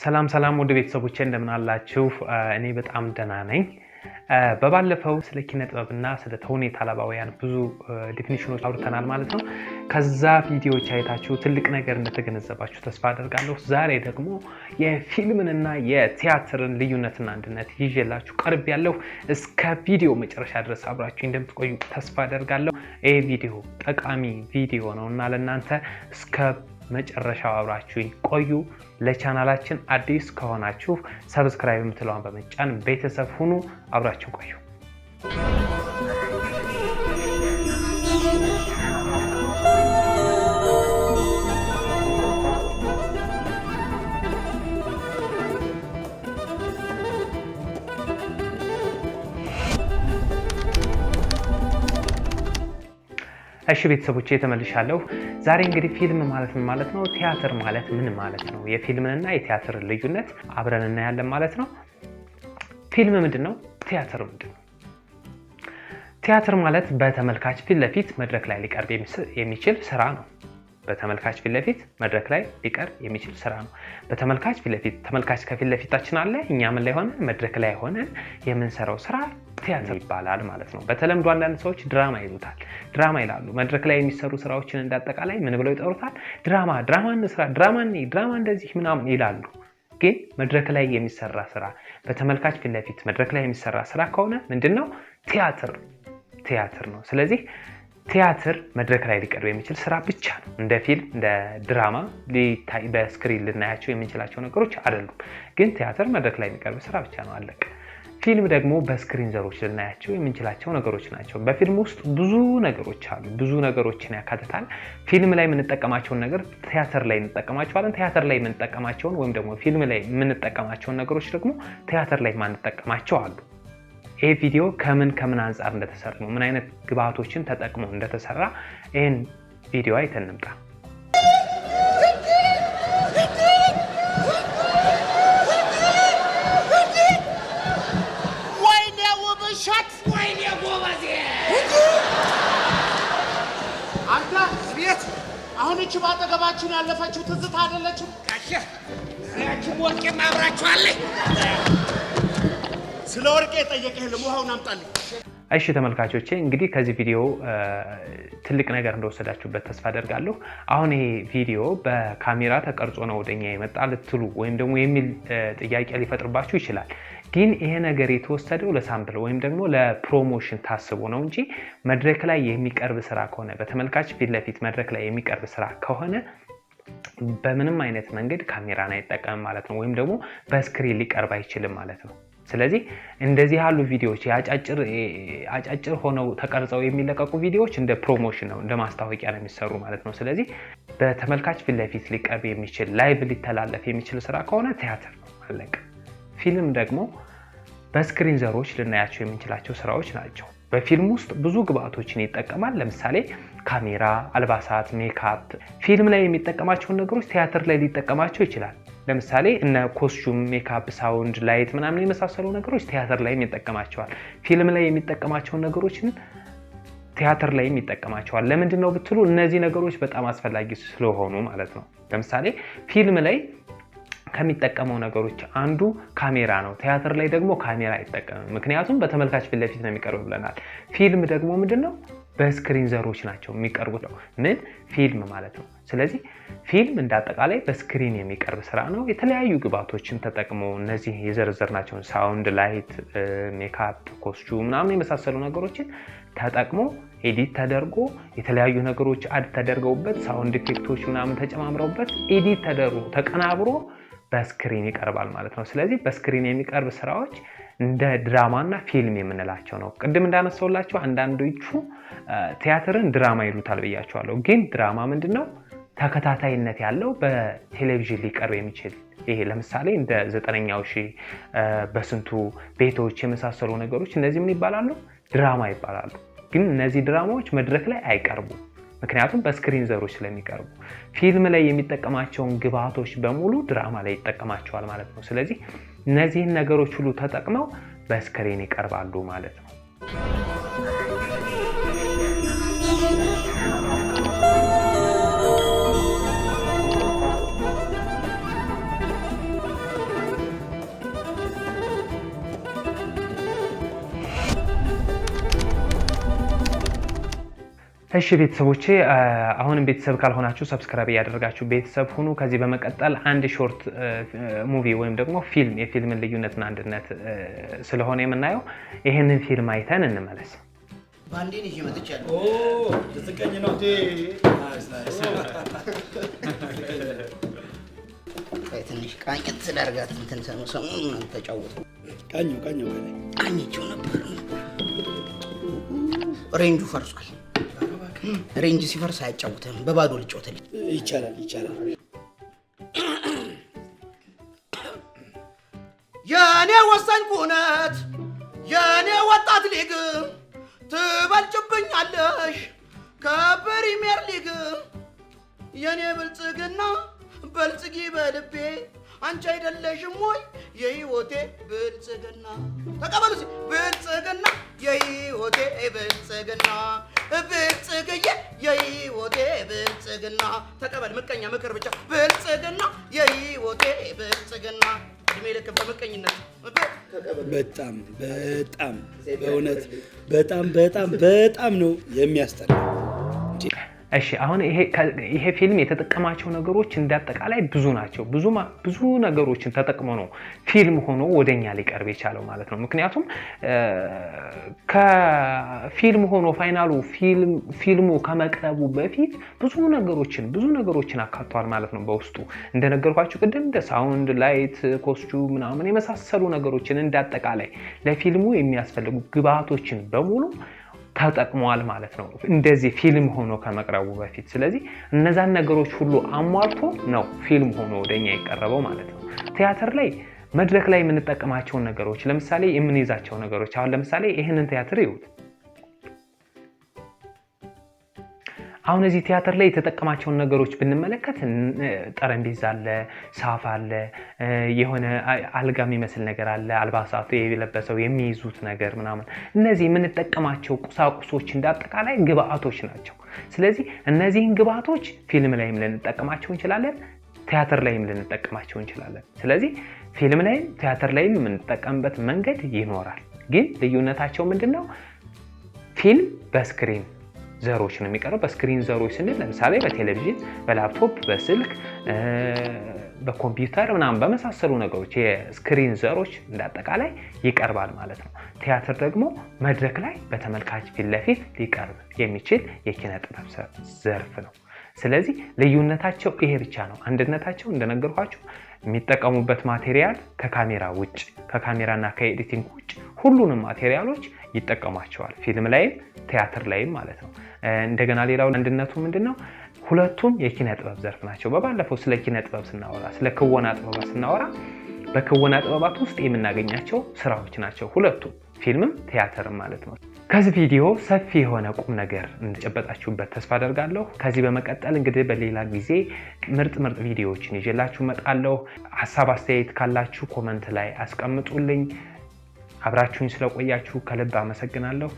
ሰላም ሰላም ውድ ቤተሰቦቼ እንደምን አላችሁ? እኔ በጣም ደህና ነኝ። በባለፈው ስለ ኪነ ጥበብና ስለ ተውኔት አላባውያን ብዙ definition ኦች አውርተናል ማለት ነው። ከዛ ቪዲዮዎች አይታችሁ ትልቅ ነገር እንደተገነዘባችሁ ተስፋ አደርጋለሁ። ዛሬ ደግሞ የፊልምንና የቲያትርን ልዩነትና አንድነት ይዤላችሁ ቀርቤያለሁ። እስከ ቪዲዮ መጨረሻ ድረስ አብራችሁ እንደምትቆዩ ተስፋ አደርጋለሁ። ይህ ቪዲዮ ጠቃሚ ቪዲዮ ነው እና ለእናንተ እስከ መጨረሻው አብራችሁኝ ቆዩ። ለቻናላችን አዲስ ከሆናችሁ subscribe የምትለዋን በመጫን ቤተሰብ ሁኑ። አብራችሁን ቆዩ። እሺ ቤተሰቦቼ ተመልሻለሁ። ዛሬ እንግዲህ ፊልም ማለት ምን ማለት ነው? ቲያትር ማለት ምን ማለት ነው? የፊልምንና የቲያትርን ልዩነት አብረን እናያለን ማለት ነው። ፊልም ምንድን ነው? ቲያትር ምንድን ነው? ቲያትር ማለት በተመልካች ፊት ለፊት መድረክ ላይ ሊቀርብ የሚችል ስራ ነው። በተመልካች ፊት ለፊት መድረክ ላይ ሊቀርብ የሚችል ስራ ነው። በተመልካች ፊት ለፊት ተመልካች ከፊት ለፊታችን አለ፣ እኛ ምን ላይ ሆነ መድረክ ላይ ሆነን የምንሰራው ስራ ቲያትር ይባላል ማለት ነው። በተለምዶ አንዳንድ ሰዎች ድራማ ይሉታል፣ ድራማ ይላሉ። መድረክ ላይ የሚሰሩ ስራዎችን እንዳጠቃላይ ምን ብለው ይጠሩታል? ድራማ፣ ድራማ እንስራ፣ ድራማ፣ ድራማ እንደዚህ ምናምን ይላሉ። ግን መድረክ ላይ የሚሰራ ስራ በተመልካች ፊት ለፊት መድረክ ላይ የሚሰራ ስራ ከሆነ ምንድን ነው? ቲያትር፣ ቲያትር ነው። ስለዚህ ቲያትር መድረክ ላይ ሊቀርብ የሚችል ስራ ብቻ ነው። እንደ ፊልም እንደ ድራማ ሊታይ በ screen ልናያቸው የምንችላቸው ነገሮች አይደሉም። ግን ቲያትር መድረክ ላይ የሚቀርብ ስራ ብቻ ነው፣ አለቀ። ፊልም ደግሞ በ screen ዘሮች ልናያቸው የምንችላቸው ነገሮች ናቸው። በፊልም ውስጥ ብዙ ነገሮች አሉ፣ ብዙ ነገሮችን ያካትታል። ፊልም ላይ የምንጠቀማቸውን ነገር ቲያትር ላይ እንጠቀማቸዋለን። ቲያትር ላይ የምንጠቀማቸውን ወይም ደግሞ ፊልም ላይ የምንጠቀማቸውን ነገሮች ደግሞ ቲያትር ላይ ማንጠቀማቸው አሉ። ይህ ቪዲዮ ከምን ከምን አንጻር እንደተሰራ ነው፣ ምን አይነት ግብአቶችን ተጠቅሞ እንደተሰራ ይህን ቪዲዮ አይተን እንምጣ። ወይኔ ውብሸት፣ ወይኔ ጎበዜ! አንተ ቤት አሁን እቺ ባጠገባችን ያለፈችው ትዝታ አይደለችም? ጋሼ ያቺም ወርቄም አብራችኋለች። ስለ ወርቄ የጠየቀህ የለም፣ ውሃውን አምጣልኝ። እሺ ተመልካቾቼ እንግዲህ ከዚህ ቪዲዮ ትልቅ ነገር እንደወሰዳችሁበት ተስፋ አደርጋለሁ። አሁን ይሄ ቪዲዮ በካሜራ ተቀርጾ ነው ወደኛ የመጣ ልትሉ ወይም ደግሞ የሚል ጥያቄ ሊፈጥርባችሁ ይችላል። ግን ይሄ ነገር የተወሰደው ለ sample ወይም ደግሞ ለ promotion ታስቦ ነው እንጂ መድረክ ላይ የሚቀርብ ስራ ከሆነ በተመልካች ፊት ለፊት መድረክ ላይ የሚቀርብ ስራ ከሆነ በምንም አይነት መንገድ ካሜራን አይጠቀምም ማለት ነው፣ ወይም ደግሞ በ screen ሊቀርብ አይችልም ማለት ነው። ስለዚህ እንደዚህ ያሉ ቪዲዮዎች አጫጭር ሆነው ተቀርጸው የሚለቀቁ ቪዲዮዎች እንደ promotion ነው፣ እንደ ማስታወቂያ ነው የሚሰሩ ማለት ነው። ስለዚህ በተመልካች ፊት ለፊት ሊቀርብ የሚችል live ሊተላለፍ የሚችል ስራ ከሆነ ቲያትር ነው፣ አለቀ። ፊልም ደግሞ በ screen ዘሮች ልናያቸው የምንችላቸው ስራዎች ናቸው። በፊልም ውስጥ ብዙ ግብአቶችን ይጠቀማል። ለምሳሌ ካሜራ፣ አልባሳት፣ ሜካፕ። ፊልም ላይ የሚጠቀማቸውን ነገሮች ቲያትር ላይ ሊጠቀማቸው ይችላል። ለምሳሌ እነ costume፣ makeup፣ sound፣ light ምናምን የመሳሰሉ ነገሮች ቲያትር ላይም ይጠቀማቸዋል። ፊልም ላይ የሚጠቀማቸውን ነገሮችን ቲያትር ላይም ይጠቀማቸዋል። ለምንድን ነው ብትሉ እነዚህ ነገሮች በጣም አስፈላጊ ስለሆኑ ማለት ነው። ለምሳሌ ፊልም ላይ ከሚጠቀመው ነገሮች አንዱ ካሜራ ነው። ቲያትር ላይ ደግሞ ካሜራ አይጠቀምም። ምክንያቱም በተመልካች ፊት ለፊት ነው የሚቀርብ ብለናል። ፊልም ደግሞ ምንድን ነው? በ screen ዘሮች ናቸው የሚቀርቡት። ምን ፊልም ማለት ነው። ስለዚህ ፊልም እንደ አጠቃላይ በ screen የሚቀርብ ስራ ነው። የተለያዩ ግብአቶችን ተጠቅሞ እነዚህ የዘረዘርናቸውን sound፣ light፣ makeup፣ costume ምናምን የመሳሰሉ ነገሮችን ተጠቅሞ edit ተደርጎ የተለያዩ ነገሮች add ተደርገውበት sound effect ኦች ምናምን ተጨማምረውበት edit ተደርጎ ተቀናብሮ በ screen ይቀርባል ማለት ነው። ስለዚህ በ screen የሚቀርብ ስራዎች እንደ ድራማና ፊልም የምንላቸው ነው። ቅድም እንዳነሳሁላችሁ አንዳንዶቹ ቲያትርን ድራማ ይሉታል ብያቸዋለሁ። ግን ድራማ ምንድን ነው? ተከታታይነት ያለው በቴሌቪዥን ሊቀርብ የሚችል ይሄ ለምሳሌ እንደ ዘጠነኛው ሺህ፣ በስንቱ ቤቶች የመሳሰሉ ነገሮች እነዚህ ምን ይባላሉ? ድራማ ይባላሉ። ግን እነዚህ ድራማዎች መድረክ ላይ አይቀርቡም። ምክንያቱም በ screen ዘሮች ስለሚቀርቡ። ፊልም ላይ የሚጠቀማቸውን ግብአቶች በሙሉ ድራማ ላይ ይጠቀማቸዋል ማለት ነው። ስለዚህ እነዚህን ነገሮች ሁሉ ተጠቅመው በ screen ይቀርባሉ ማለት ነው። እሺ ቤተሰቦቼ፣ አሁንም ቤተሰብ ካልሆናችሁ subscribe እያደረጋችሁ ቤተሰብ ሁኑ። ከዚህ በመቀጠል አንድ short movie ወይም ደግሞ ፊልም፣ የፊልምን ልዩነትና አንድነት ስለሆነ የምናየው፣ ይህንን ፊልም አይተን እንመለስ። ባንዴን ይዤ መጥቻለሁ። ልትቀኝ ነው? Nice, nice። ቆይ ትንሽ ቃኘት ስላደርጋት እንትን ሰሞኑን ተጫወቱ። ቃኘው ቃኘው ከላይ። ቃኝቼው ነበር። Range ኡ ፈርሷል። Range ሲፈርስ አያጫውትም። በባዶ ልጫወትልኝ። ይቻላል ይቻላል። የእኔ ወሳኝ ኩነት፣ የእኔ ወጣት ሊግ፣ ትበልጭብኛለሽ ከፕሪሚየር ሊግ። የእኔ ብልጽግና በልጽጊ በልቤ፣ አንቺ አይደለሽም ወይ የህይወቴ ብልጽግና? ተቀበሉ እስኪ። ብልጽግና የህይወቴ ብልጽግና፣ ብልጽግዬ የህይወቴ ብልጽግና። ተቀበል ምቀኛ ምክር ብቻ። ብልጽግና የህይወቴ ብልጽግና። እድሜ ልክ በምቀኝነት። በጣም በጣም፣ በእውነት በጣም በጣም በጣም ነው የሚያስጠላ። እሺ፣ አሁን ይሄ ፊልም የተጠቀማቸው ነገሮች እንዳጠቃላይ ብዙ ናቸው። ብዙ ነገሮችን ተጠቅሞ ነው ፊልም ሆኖ ወደኛ ሊቀርብ የቻለው ማለት ነው። ምክንያቱም ከፊልም ሆኖ final ኡ ፊልሙ ከመቅረቡ በፊት ብዙ ነገሮችን አካቷል ማለት ነው በውስጡ። እንደነገርኳችሁ ቅድም እንደ sound፣ light፣ costume ምናምን የመሳሰሉ ነገሮችን፣ እንዳጠቃላይ ለፊልሙ የሚያስፈልጉ ግብአቶችን በሙሉ ተጠቅሟል ማለት ነው፣ እንደዚህ ፊልም ሆኖ ከመቅረቡ በፊት። ስለዚህ እነዛን ነገሮች ሁሉ አሟልቶ ነው ፊልም ሆኖ ወደኛ የቀረበው ማለት ነው። ቲያትር ላይ፣ መድረክ ላይ የምንጠቀማቸውን ነገሮች፣ ለምሳሌ የምንይዛቸው ነገሮች፣ አሁን ለምሳሌ ይህንን ቲያትር ይዩት። አሁን እዚህ ቲያትር ላይ የተጠቀማቸውን ነገሮች ብንመለከት ጠረጴዛ አለ፣ ሳፋ አለ፣ የሆነ አልጋ የሚመስል ነገር አለ፣ አልባሳቱ የለበሰው የሚይዙት ነገር ምናምን። እነዚህ የምንጠቀማቸው ቁሳቁሶች እንዳጠቃላይ ግብአቶች ናቸው። ስለዚህ እነዚህን ግብአቶች ፊልም ላይም ልንጠቀማቸው እንችላለን፣ ቲያትር ላይም ልንጠቀማቸው እንችላለን። ስለዚህ ፊልም ላይም ቲያትር ላይም የምንጠቀምበት መንገድ ይኖራል። ግን ልዩነታቸው ምንድን ነው? ፊልም በ screen ዘሮች ነው የሚቀርበው። በ screen ዘሮች ስንል ለምሳሌ በቴሌቪዥን፣ በላፕቶፕ፣ በስልክ፣ በኮምፒውተር ምናምን በመሳሰሉ ነገሮች የ screen ዘሮች እንዳጠቃላይ ይቀርባል ማለት ነው። ቲያትር ደግሞ መድረክ ላይ በተመልካች ፊት ለፊት ሊቀርብ የሚችል የኪነ ጥበብ ዘርፍ ነው። ስለዚህ ልዩነታቸው ይሄ ብቻ ነው። አንድነታቸው እንደነገርኳችሁ የሚጠቀሙበት material ከካሜራ ውጭ፣ ከካሜራና ከ editing ውጭ ሁሉንም material ኦች ይጠቀሟቸዋል። ፊልም ላይም ቲያትር ላይም ማለት ነው። እንደገና ሌላው አንድነቱ ምንድን ነው? ሁለቱም የኪነ ጥበብ ዘርፍ ናቸው። በባለፈው ስለ ኪነ ጥበብ ስናወራ፣ ስለ ክወና ጥበባት ስናወራ፣ በክወና ጥበባት ውስጥ የምናገኛቸው ስራዎች ናቸው ሁለቱም፣ ፊልምም ቲያትርም ማለት ነው። ከዚህ ቪዲዮ ሰፊ የሆነ ቁም ነገር እንደጨበጣችሁበት ተስፋ አደርጋለሁ። ከዚህ በመቀጠል እንግዲህ በሌላ ጊዜ ምርጥ ምርጥ ቪዲዮዎችን ይዤላችሁ እመጣለሁ። ሀሳብ አስተያየት ካላችሁ comment ላይ አስቀምጡልኝ። አብራችሁኝ ስለቆያችሁ ከልብ አመሰግናለሁ።